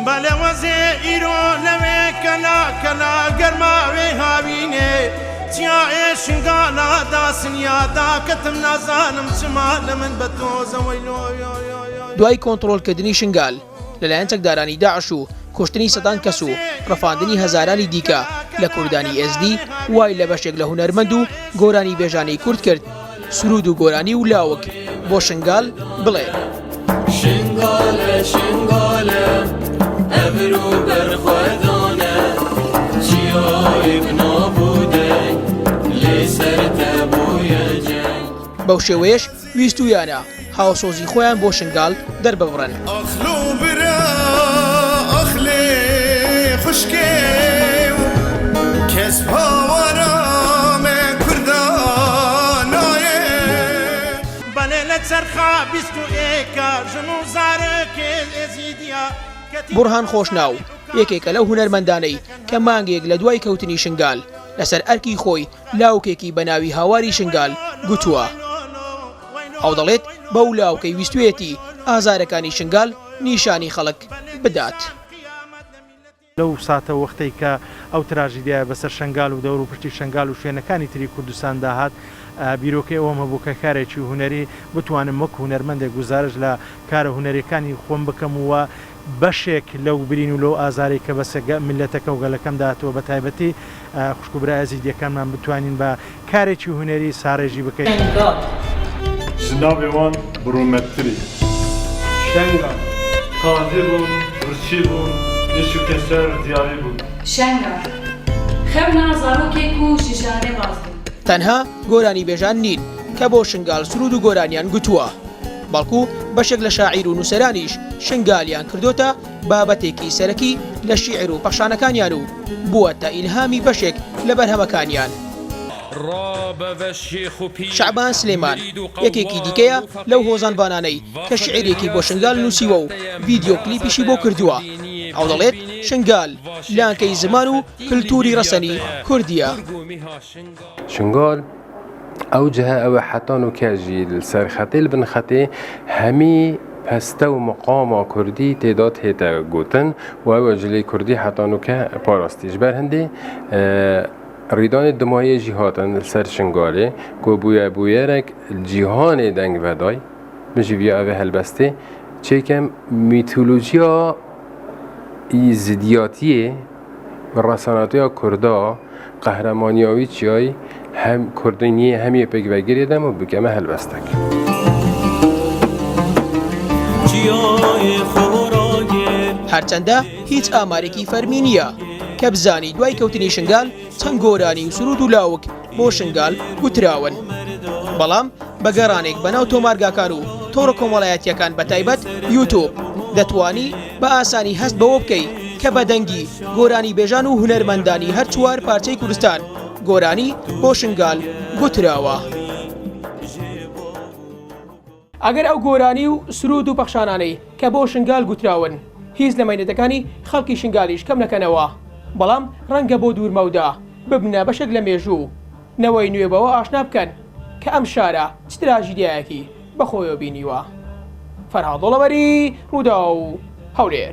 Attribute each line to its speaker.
Speaker 1: بەلێ وەزێ ئیرۆ لەوێ کەلا کەلا گەرماوێ هاوینێ چیاێ شنگالا داسنیا داکەتم نازانم چما لە من بە تۆزە وەی لۆ
Speaker 2: دوای کۆنتڕۆڵکردنی شنگال لەلایەن چەکدارانی داعش و کوشتنی سەدان کەس و ڕفاندنی هەزارانی دیکە لە کوردانی ئێزدی وای لە بەشێک لە هونەرمەند و گۆرانیبێژانی کورد کرد سروود و گۆرانی و لاوک بۆ شنگال بڵێن. بەو شێوەیەش ویستوویانە هاوسۆزی خۆیان بۆ شنگال دەرببڕن. بوڕهان خۆشناو، یەکێکە لەو هونەرمەندانەی کە مانگێک لە دوای کەوتنی شنگال، لەسەر ئەرکی خۆی لاوکێکی بە ناوی هاواری شنگال گوتووە. ئەو دەڵێت بەو لاوکەی ویستوویەتی ئازارەکانی شنگال نیشانی خەڵک بدات.
Speaker 3: لەو ساتەوەختەی کە ئەو تراژیدیایە بەسەر شەنگال و دەوروپشتی شەنگال و شوێنەکانی تری کوردستاندا هات، بیرۆکەی ئەوەم هەبوو کە کارێکی هونەری بتوانم وەک هونەرمەندێک گوزارشت لە کارە هونەریەکانی خۆم بکەم و بەشێک لەو برین و لەو ئازارەی کە بەسە میللەتەکە و گەلەکەمدا هاتووە بە تایبەتی خوشک و برا ئێزیدیەکانمان بتوانین بە کارێکی هونەری ساڕێژی بکەین.
Speaker 4: شەنگال.
Speaker 5: Ji navê wan bi rûmettir î.
Speaker 4: Şengal.
Speaker 5: Tazî bûn, birçî bûn, êş û keser diyarî bûn.
Speaker 4: Şengal. Xewna zarokê ku ji janê baz bû.
Speaker 2: تەنها گۆرانیبێژان نین کە بۆ شنگال سروود و گۆرانیان گوتووە، بەڵکو بەشێک لە شاعیر و نووسەرانیش شنگالیان کردۆتە بابەتێکی سەرەکی لە شیعر و پەخشانەکانیان و بووەتە ئیلهامی بەشێک لە بەرهەمەکانیان. شەعبان سلێمان، یەکێکی دیکەیە لەو هۆزانڤانانەی کە شیعرێکی بۆ شنگال نووسیوە و ڤیدیۆ کلیپیشی بۆ کردووە، ئەو دەڵێت، شنگال لانکەی زمان و کلتوری ڕەسەنی کوردییە.
Speaker 6: شنگال ئەو جهە ئەوە حەتا نوکە ژی li ser xetê li bin xetê hemî peste û miqama kurdî têda tête gotin û ew cilê kurdî heta nûke parastî. Ji ber hindê rîdanê dimayê jî hatin li ser Şingalê ku bûye bûyerek li cîhanê deng veday. Min jî viya evê helbestê çêkem mîtolojiya zidiyatiyê Bi resanatiya Kurda qehremaniya wî çiyayî hem Kurdiniyê hem yê pêk ve girê dem û bikeme helbestek.
Speaker 2: هەرچەندە هیچ ئامارێکی فەرمی نییە کە بزانی دوای کەوتنی شنگال چەند گۆرانی و سروود و لاوک بۆ شنگال گوتراون، بەڵام بە گەڕانێک بەناو تۆمارگاکان و تۆڕە کۆمەڵایەتییەکان بەتایبەت یوتوب دەتوانی بە ئاسانی هەست بەوە بکەی کە بە دەنگی گۆرانیبێژان و هونەرمەندانی هەر چوار پارچەی کوردستان گۆرانی بۆ شنگال گوتراوە. ئەگەر ئەو گۆرانی و سروود و پەخشانانەی کە بۆ شنگال گوتراون هیچ لە مەینەتەکانی خەڵکی شنگالیش کەم نەکەنەوە، بەڵام ڕەنگە بۆ دوورمەودا ببنە بەشێک لە مێژوو و نەوەی نوێ بەوە ئاشنا بکەن کە ئەم شارە چ تراژیدیایەکی بەخۆیەوە بینیوە. فەرهاد دۆڵەمەری، رووداو، هەولێر.